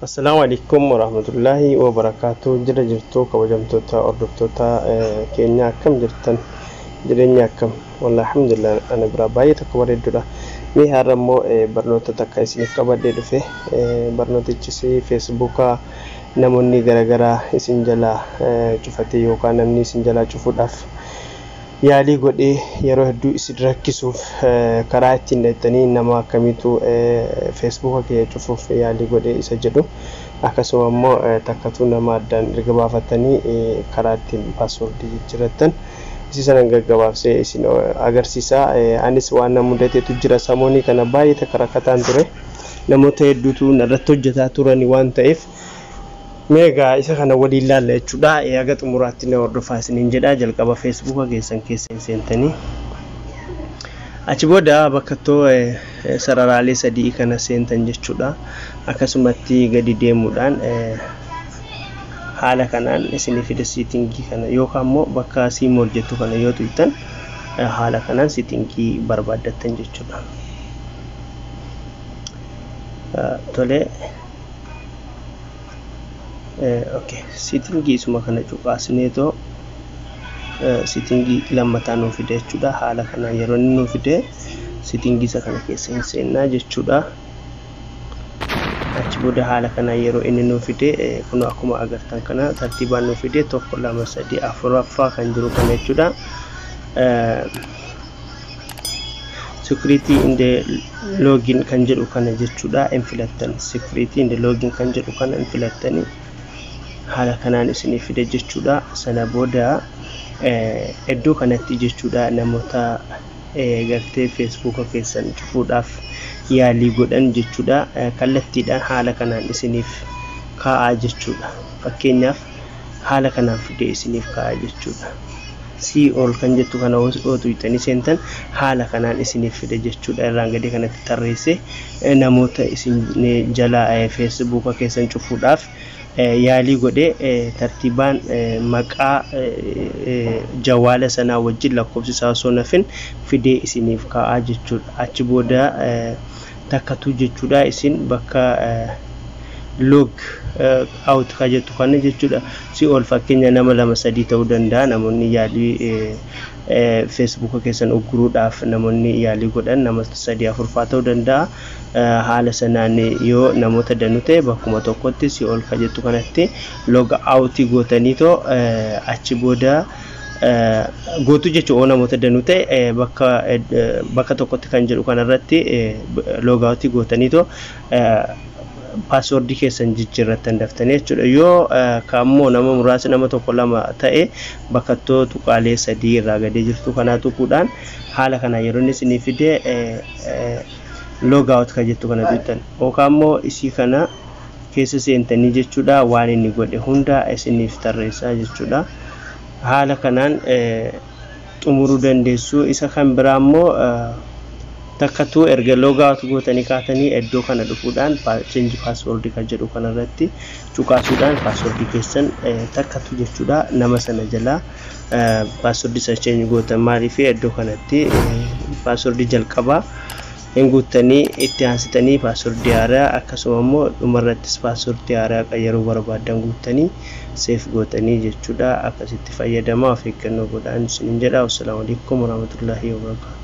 Assalaamu alaikum warahmatullaahi wabarakaatu. Jira jirtu kabajamtoota hordoftoota keenya, akkam jirtan? Jireenya akkam? Wallaahi alhamdulillah, ana biraa baay'ee tokko bareeddudha. Mee har'a immoo barnoota takka isiniif qabadhee dhufe. Barnootichis Feesbuukaa namoonni garaagaraa isin jalaa cufate yookaan namni isin jalaa cufuudhaaf yaalii godhee yeroo hedduu isin rakkisuuf karaa ittiin dhaqxanii nama akkamiitu Feesbuuka kiyya cufuuf yaalii godhee isa jedhu, akkasuma immoo takkatu nama addaan erga baafatanii karaa ittiin paaswordii jijjiirrattan isi sanan gaggabaabsee isin agarsiisa. Anis waan na mudateetu jira. Samoonii kana baay'ee takka rakkataan ture, namoota hedduutu narratti hojjetaa turani waan ta'eef, mee egaa isa kana waliin laalla jechuudha. Haga xumuraatti na hordofaa isiniin jedha. Jalqaba Feesbuuka keessan keessa hin seentanii, achi booda bakka ittoo sararaalee sadii kana seentan jechuudha. Akkasumatti gadi deemuudhaan haala kanaan isinii fida settingii kana, yookaan immoo bakka see more jettu kana yoo tuqxan haala kanaan settingii barbaaddattan jechuudha. Tole, okay, settingii isuma kana cuqaasneetoo settingii lammataa nuu fida jechuudha. Haala kanaan yeroo inni nuu fide settingii isa kana keessa hin seennaa jechuudha. Achi booda haala kanaan yeroo inni nuu fide, kun akkuma agartan kana tartiibaan nuu fide, tokko, lama, sadii, afuraffaa kan jiru kana jechuudha. Security and login kan jedhu kana jechuudha hin filattan. Security and login kan jedhu kana hin filattanii, haala kanaan isinii fide jechuudha. Sana booda iddoo kanatti jechuudha namoota gartee Feesbuuka keessan cufuudhaaf yaalii godhan jechuudha, kallattiidhaan haala kanaan isiniif kaa'aa jechuudha. Fakkeenyaaf haala kanaan fidee isiniif kaa'aa jechuudha. See all kan jettu kana yoo tuqxanii seentan haala kanaan isiniif fide jechuudha. Irraan gadee kanatti tarreesse namoota isin jala Feesbuuka keessan cufuudhaaf yaalii godhe tartiibaan maqaa jawaala sanaa wajjin lakkoofsi isaa osoo nafin fidee isiniif kaa'aa jechuudha. Achi booda takkatu jechuudha isin bakka log out ka jettu kana jechuudha. See all fakkeenya nama lama sadii ta'uu danda'a. Namoonni yaalii Feesbuuka keessan ugguruudhaaf namoonni yaalii godhan nama sadii afurfaa ta'uu danda'a. Haala sanaan yoo namoota danuu ta'e bakkuma tokkotti see all ka jettu kanatti log out gootaniitoo achi booda gootu jechuun namoota danuu ta'e bakka tokkotti kan jedhu kanarratti log out gootaniitoo paaswordii keessan jijjiirrattan daftanii jechuudha. Yoo kaammoo nama muraasa, nama tokko lama ta'e, bakkattoo tuqaalee sadii irraa gadee jirtu kanaa tuquudhaan haala kanaan yeroo inni isinii fide log out kan jettu kana tuqxan, yookaan immoo isii kana keessa seentanii jechuudha waan inni godhe hunda isiniif tarreessaa jechuudha. Haala kanaan xumuruu dandeessu. Isa kan biraa immoo takkatu erga log out gootanii kaatanii iddoo kana dhufuudhaan change password kan jedhu kanarratti cuqaasuudhaan paaswordii keessan takkatu jechuudha nama sana jalaa paaswordii isa change gootan. Maaliif iddoo kanatti paaswordii jalqabaa hin guuttanii, itti aansitanii paaswordii haaraa, akkasuma immoo dhumarrattis paaswordii haaraa qayyaruu barbaadan guuttanii save gootanii jechuudha. Akkasitti fayyadamaa, of eeggannoo godhaan isiniin jedha. Wassalaamu alaikum warahmatullaahi wabarakaatu.